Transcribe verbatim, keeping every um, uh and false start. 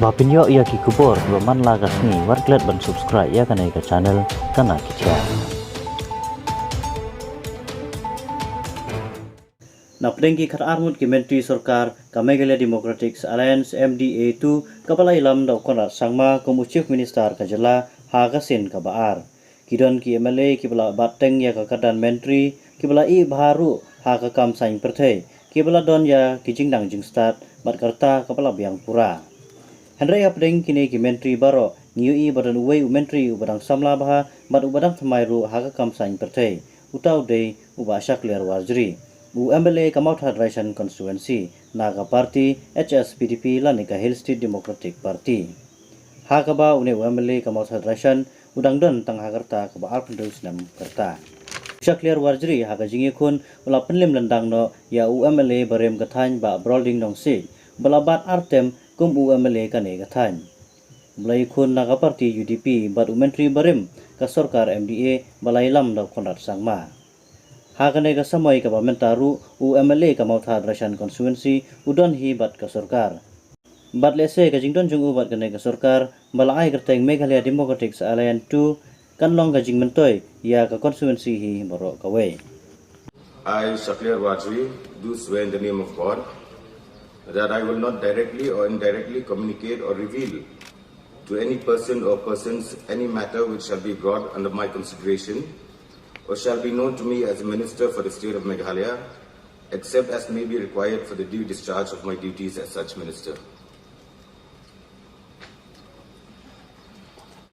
Ba pynïoh ïa ki khubor kiba man la ka sngi, wat klet ban subscribe ïa kane ka channel Kana Ki Jia. Na pdeng ki khatar ngut ki mentri sorkar ka Meghalaya Democratic Alliance, M D A two, kaba la ïalam da u Conrad Sangma kum u Chief Minister ka jylla ha ka sien kaba ar, ki don ki M L A kiba la bat teng ïa ka kyrdan mentri, kiba la ïeh bha ruh ha ka kam saiñ pyrthei, kiba la don ïa ki jingnang jingstad bad ka rta kaba la biang pura. Hynrei hapdeng kine ki mentri baroh, ngi ïohi ba don uwei u mentri uba dang samla bha bad uba dang thymmai ruh ha ka kam saiñ pyrthei. Uta u dei u Bah Shakliar Warjri, u M L A ka Mawthadraishan constituency na ka party H S P D P lane ka Hill State Democratic Party. Ha kaba une u M L A ka Mawthadraishan u dang don tang ha ka rta kaba arphew snem ka rta. U Shakliar Warjri ha ka jingïakhun u la pynlem lyndang noh ïa u M L A barim ka thaiñ Bah Brolding Nongsiej, ba la bat ar term kum u M L A kane ka thaiñ. U la ïakhun na ka party U D P bad u mentri barim ka sorkar M D A ba la ïalam da u Conrad Sangma. Ha kane ka samoi kaba mynta ruh u M L A ka Mawthadraishan constituency u don hi bad ka sorkar. Bad lehse ka jingdon jong u bad kane ka sorkar ba la ai kyrteng Meghalaya Democratic Alliance two kan long ka jingmyntoi ïa ka constituency hi baroh kawei. I, Shakliar Warjri, do swear in the name of God that I will not directly or indirectly communicate or reveal to any person or persons any matter which shall be brought under my consideration or shall be known to me as a minister for the state of Meghalaya, except as may be required for the due discharge of my duties as such minister.